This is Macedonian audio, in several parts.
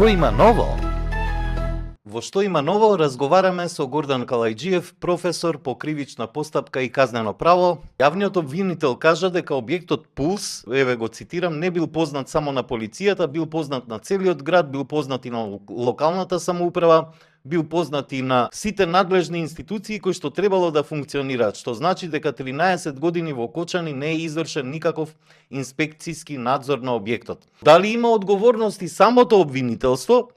Што има ново? Во Што има ново разговараме со Гордан Калајџиев, професор по кривична постапка и казнено право. Јавниот обвинител кажа дека објектот Пулс, еве го цитирам, не бил познат само на полицијата, бил познат на целиот град, бил познат и на локалната самоуправа, бил познат и на сите надлежни институции кои што требало да функционираат, што значи дека 13 години во Кочани не е извршен никаков инспекцијски надзор на објектот. Дали има одговорности самото обвинителство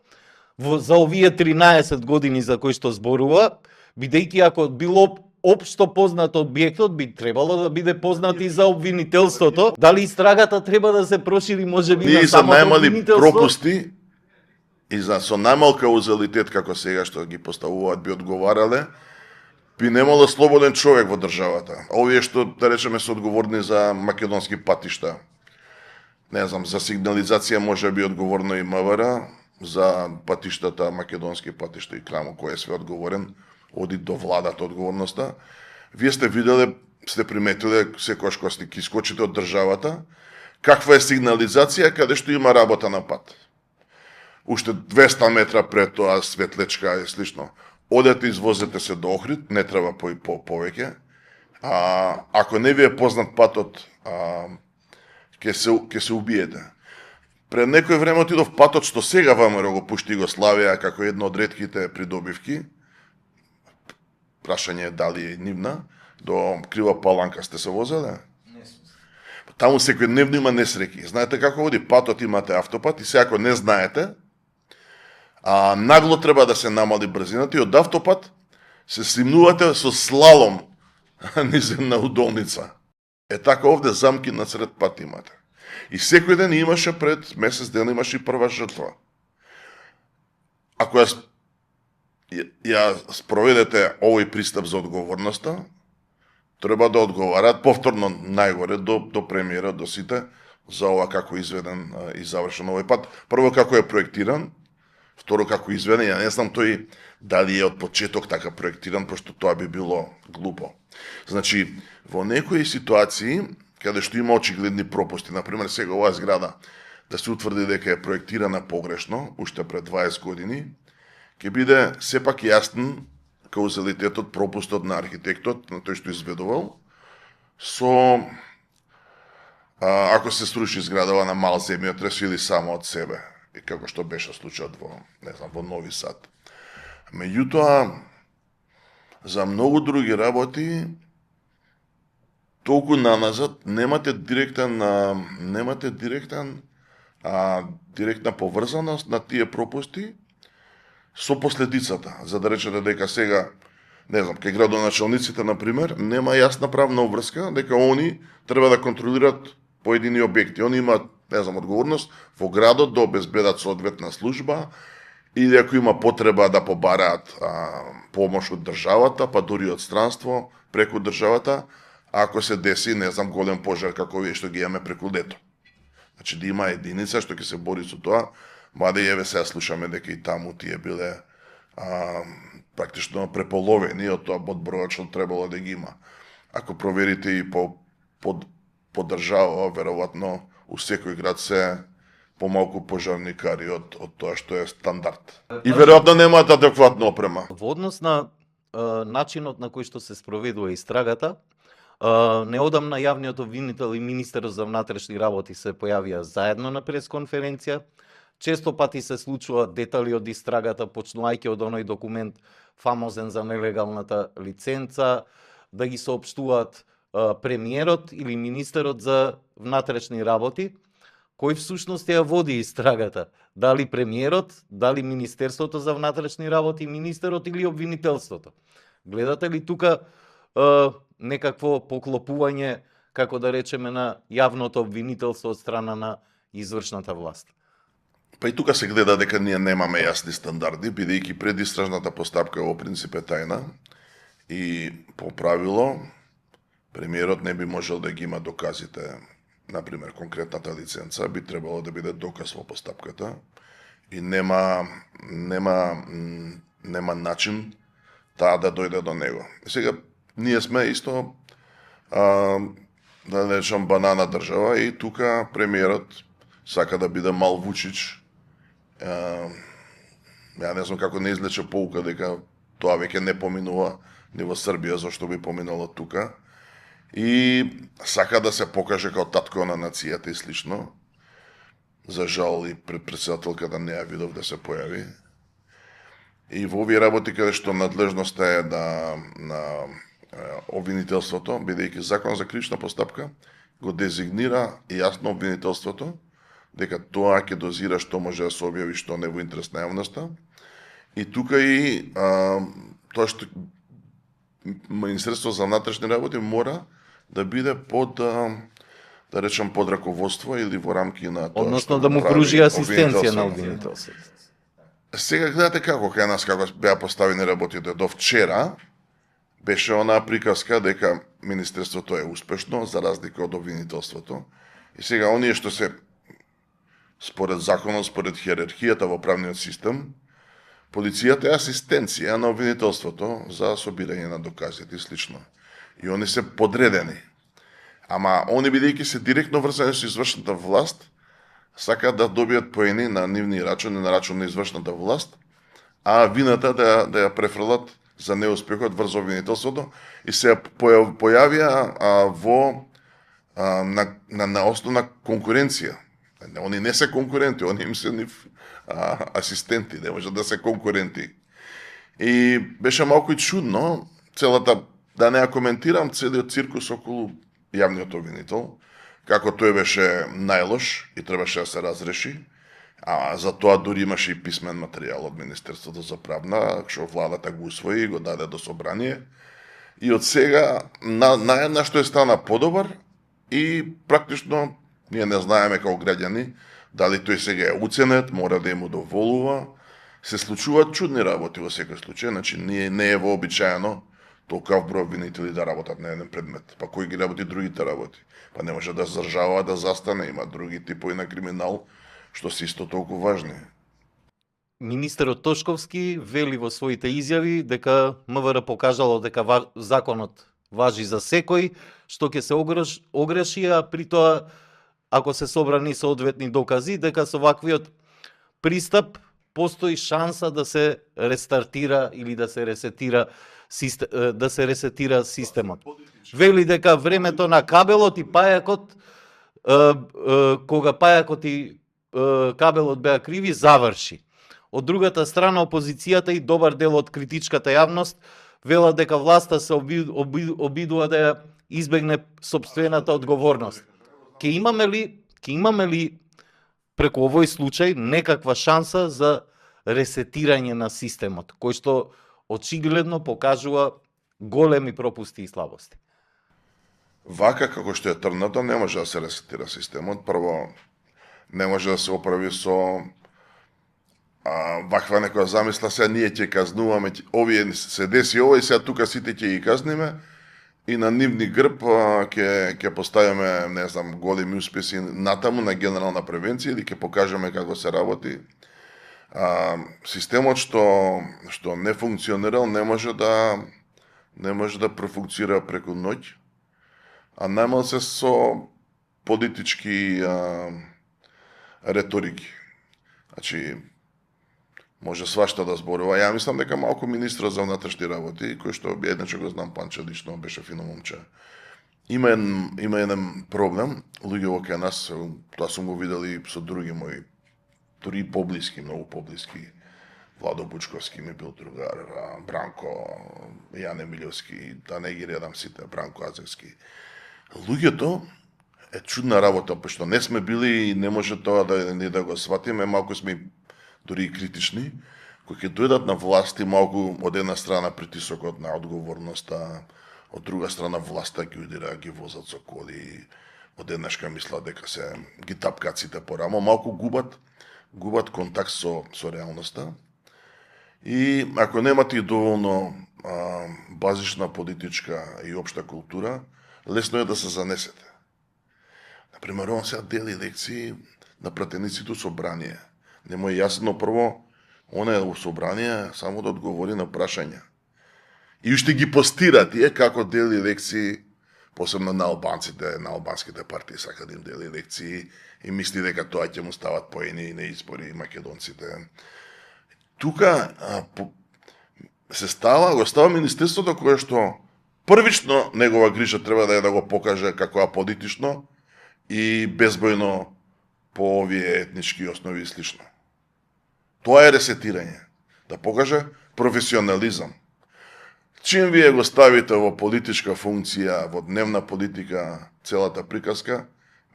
за овие 13 години за кои што зборува, бидејќи ако било општо познат објектот, би требало да биде познат и за обвинителството. Дали истрагата треба да се прошири можеби на самото обвинителство? Пропусти и со најмал каузалитет како сега што ги поставуваат би одговарале, би немало слободен човек во државата. Овие што, да речеме, се одговорни за македонски патишта, не знам, за сигнализација може би одговорно и МВР, за патиштата, македонски патишта и Крамо, кој е све одговорен, оди до владата одговорноста. Вие сте виделе, сте приметиле, секојаш кога сте искочите од државата, каква е сигнализација каде што има работа на пат. Уште 200 метра пред тоа светлечка и слично. Одете, извозете се до Охрид, не треба повеќе. Ако не ви е познат патот, ќе се убиете. Пред некој време отидов патот што сега ВМРО го пушти Југославија како едно од ретките придобивки. Прашање е дали е нивна. До Крива Паланка сте се возеле? Не сум. Таму секојдневно има несреќи. Знаете како оди патот, имате автопат и сега ако не знаете, нагло треба да се намали брзината и од автопат се симнувате со слалом низ една удолница. Така овде замки на сред пат имате. И секој ден имаше пред месец ден имаше и прва жртва. Ако ја спроведете овој пристап за одговорноста, треба да одговарат повторно најгоре до премиерот, до сите, за ова како изведен и завршен овој пат. Прво како е проектиран, второ како изведен, ја не знам тој дали е од почеток така проектиран, пошто тоа би било глупо. Значи, во некои ситуации, каде што има очигледни пропусти, например, сега оваа зграда, да се утврди дека е проектирана погрешно, уште пред 20 години, ќе биде сепак јасен каузалитетот, пропустот на архитектот, на тој што изведувал, со ако се сруши зградава на мал земјотрес или само од себе, и како што беше случајот во Нови Сад. Меѓутоа, за многу други работи, толку наназад немате директна поврзаност на тие пропусти со последицата. За да речете дека сега, не знам, кај градоначалниците, например, нема јасна правна обврска дека они треба да контролират поедини објекти. Они имаат, не знам, одговорност во градот да обезбедат соодветна служба или ако има потреба да побараат помош од државата, па дури од странство преку државата, ако се деси, не знам, голем пожар како овие што ги имаме преку лето. Значи да има единица што ќе се бори со тоа, мада и еве сега слушаме дека и таму тие биле практично преполовени од тоа бројот што требало да ги има. Ако проверите и по држава, веројатно у секој град се помалку пожарникари од тоа што е стандард. И веројатно немаат адекватна опрема. Во однос на начинот на кој што се спроведува истрагата, неодамна јавниот обвинител и министерот за внатрешни работи се појавија заедно на пресконференција. Често пати се случува детали од истрагата, почнувајќи од оној документ фамозен за нелегалната лиценца, да ги соопштуваат премиерот или министерот за внатрешни работи, кој всушност ја води истрагата. Дали премиерот, дали Министерството за внатрешни работи, министерот или обвинителството. Гледате ли тука некакво поклопување, како да речеме, на јавното обвинителство од страна на извршната власт? Па и тука се гледа дека ние немаме јасни стандарди, бидејќи предистражната постапка во принцип е тајна и по правило премиерот не би можел да ги има доказите, например конкретната лиценца би требало да биде доказ во постапката и нема начин таа да дојде до него. Сега ние сме исто да речам банана држава и тука премиерот сака да биде мал Вучич Ја не знам како не излече поука дека тоа веќе не поминува ни во Србија, зашто би поминало тука. И сака да се покаже како татко на нацијата и слично. За жал и председателката не ја видов да се појави. И во овие работи каде што надлежноста е на обвинителството, бидејќи закон за кривична постапка го дезигнира јасно обвинителството, дека тоа ќе дозира што може да се објави, што не во интерес на јавноста. И тука и тоа што Министерство за внатрешни работи мора да биде под, да речем, под раководство или во рамки на тоа Односно што да му прави пружи асистенција на обвинителството. обвинителството. Сега гледате како кај нас како беа поставени работите до вчера, беше онаа приказка дека Министерството е успешно за разлика од обвинителството. И сега оние што се според законот, според хиерархијата во правниот систем, полицијата е асистенција на обвинителството за собирање на доказите и слично. И они се подредени. Ама они бидејќи се директно врзани со извршната власт, сакаат да добијат поени на нивни рачуни, на рачун на извршната власт, а вината да ја префрлат за неуспехот врз обвинителството и се појавија на основна конкуренција. Они не се конкуренти, они им се нив асистенти, не може да се конкуренти. И беше малку и чудно, целата, да не ја коментирам, целиот циркус околу јавниот обвинител, како тој беше најлош и требаше да се разреши, а за тоа дури имаше и писмен материјал од Министерството за правна, што владата го усвои и го даде до собрание. И од сега, наеднаш што е стана подобар и практично ние не знаеме како граѓани дали тој сега е уценет, мора да им удоволува. Се случуваат чудни работи во секој случај, значи не е вообичаено толкав број обвинители да работат на еден предмет. Па кој ги работи другите работи? Па не може да заржава, да застане, има други типови на криминал, што се исто толку важни. Министерот Тошковски вели во своите изјави дека МВР покажало дека законот важи за секој, што ќе се огреши, а при тоа, ако се собрани соодветни докази, дека со ваквиот пристап постои шанса да се рестартира или да се ресетира системот. Вели дека времето на кабелот и пајакот, кога пајакот и кабелот беа криви, заврши. Од другата страна, опозицијата и добар дел од критичката јавност велат дека власта се обидува да ја избегне сопствената одговорност. Ке имаме ли преку овој случај некаква шанса за ресетирање на системот, кој што очигледно покажува големи пропусти и слабости? Вака како што е трнато, не може да се ресетира системот. Прво, не може да се оправи со ваква некоја замисла, сега ние ќе казнуваме, овие се деси ова и сега тука сите ќе ги казниме и на нивни грб ќе поставиме, не знам, големи успеси натаму на генерална превенција или ќе покажеме како се работи. Системот што не функционирал не може да профункцира преку ноќ, а најмал се со политички реторики. Значи, може свашта да зборува. Ја мислам дека малку министрот за внатрешни работи, кој што едначе го знам Панче лично, беше фино момче. Има еден проблем, луѓе во кај нас, тоа сум го видел и со други мои, дури и поблиски, многу поблиски. Владо Бучковски ми бил другар, Бранко, Јане Милевски, да не ги редам сите, Бранко Азевски. Луѓето е чудна работа, пошто не сме били и не може тоа да го сватиме, малку сме дури и критични, кои ќе дојдат на власти малку од една страна притисокот на одговорноста, од друга страна власта ги удира, ги возат со коли, од еднашка мислат дека се ги тапкат сите по рамо, малку губат контакт со реалноста. И ако немате и доволно базична политичка и општа култура, лесно е да се занесете. Например, он сега дели лекции на пратениците собрание. Нема е јасно прво, она е во собрание само да одговори на прашања. И уште ги постира тие како дели лекции посебно на албанците, на албанските партии сака да им дели лекции и мисли дека тоа ќе му стават поени на избори и македонците. Тука го става министерството кое што првично негова грижа треба да е да го покаже како аполитично и безбојно по овие етнички основи и слично. Тоа е ресетирање. Да покаже професионализам. Чим вие го ставите во политичка функција, во дневна политика, целата приказка,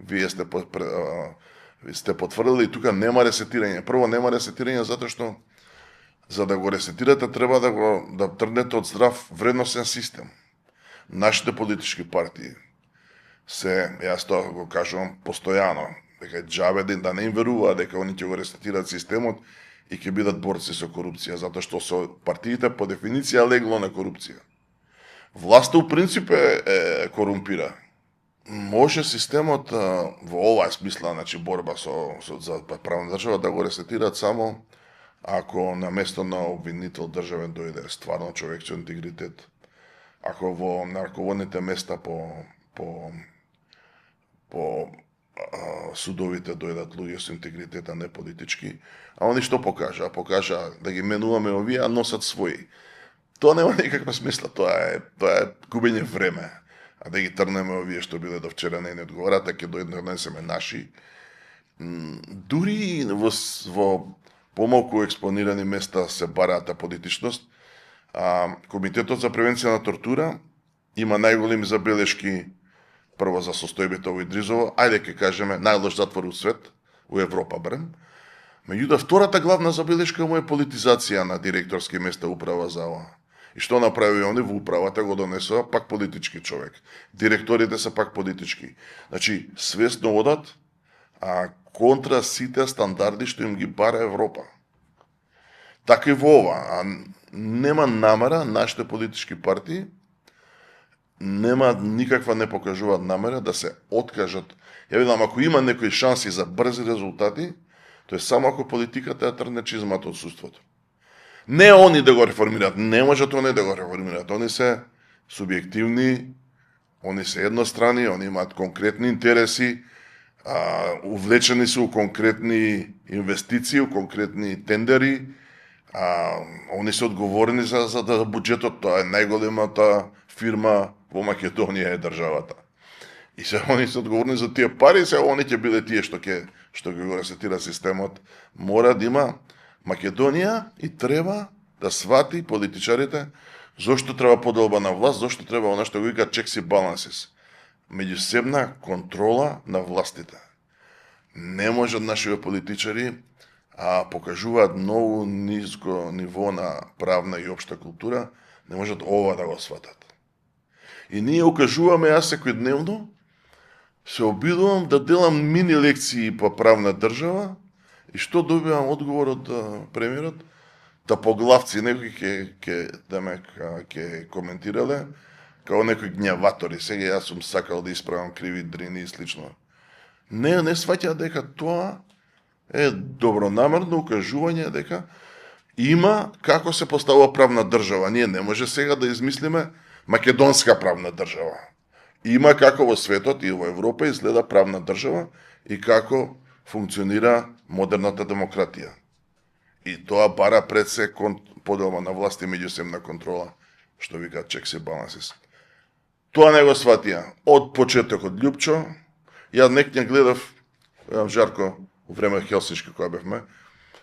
вие сте потврдили и тука нема ресетирање. Прво нема ресетирање затоа што за да го ресетирате треба да тргнете од здрав вредносен систем. Нашите политички партии јас тоа го кажувам постојано, дека џабе да не им веруваат дека они ќе го ресетираат системот и ќе бидат борци со корупција, затоа што со партиите по дефиниција легло на корупција. Власта у принцип е корумпира. Може системот во оваа смисла, значи борба за правна држава да го ресетираат само ако на место на обвинител државен дојде стварно човек со интегритет. Ако во раководните места по судовите дојдат луѓе со интегритет, а не политички, а они што покажа? Покажа да ги менуваме овие, а носат своји. Тоа нема никаква смисла, тоа е губење време. А да ги трнеме овие што биле до вчера не одговарат, а ќе донесеме наши. Дури во помалку експонирани места се бараат аполитичност. Комитетот за превенција на тортура има најголеми забелешки прво за состојбите во Идризово, ајде ќе кажеме најлош затвор у свет, у Европа барем. Меѓутоа втората главна забелешка му е политизација на директорски места управа за ова. И што направи они во управата го донесува пак политички човек. Директорите се пак политички. Значи свесно одат контра сите стандарди што им ги бара Европа. Така и во ова, нема намера нашите политички партии нема никаква не покажуваат намера да се откажат. Ја видам, ако има некои шанси за брзи резултати, тоа е само ако политиката ја тргне чизмата од судството. Не они да го реформираат, не можат они да го реформираат. Они се субјективни, они се еднострани, они имаат конкретни интереси, увлечени се у конкретни инвестиции, у конкретни тендери, они се одговорни за буџетот, тоа е најголемата фирма во Македонија е државата. И се они се одговорни за тие пари, се они ќе биле тие што ќе го ресетира системот. Мора да има Македонија и треба да свати политичарите зошто треба поделба на власт, зошто треба она што го вика checks and balances. Меѓусебна контрола на властите. Не можат нашите политичари покажуваат многу ниско ниво на правна и општа култура, не можат ова да го сватат. И ние укажуваме, јас секојдневно се обидувам да делам мини лекции по правна држава и што добивам одговор од премиерот? Да поглавци некои ќе коментирале како некои гњаватори. Сега јас сум сакал да исправам криви дрини и слично. Не сваќа дека тоа е добронамерно укажување дека има како се поставува правна држава. Ние не може сега да измислиме македонска правна држава. Има како во светот и во Европа изгледа правна држава и како функционира модерната демократија. И тоа бара пред се поделба на власт и меѓусебна контрола, што вика checks and balances. Тоа не го сватија од почетокот Љупчо. Ја некој гледав Жарко во време Хелсиншки кога бевме,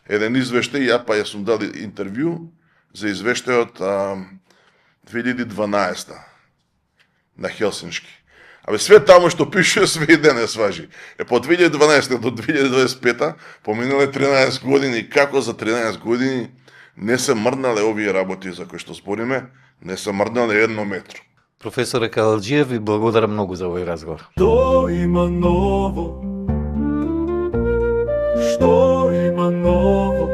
еден извештај, ја сум дал интервју за извештајот 2012 на Хелсиншки. Све таму што пише, све и денес важи. По 2012 до 2025 поминале 13 години, како за 13 години не се мрднале овие работи за кои што збориме, не се мрднале едно метро. Професоре Калалџиев, ви благодарам многу за овој разговор. Што има ново? Што има ново?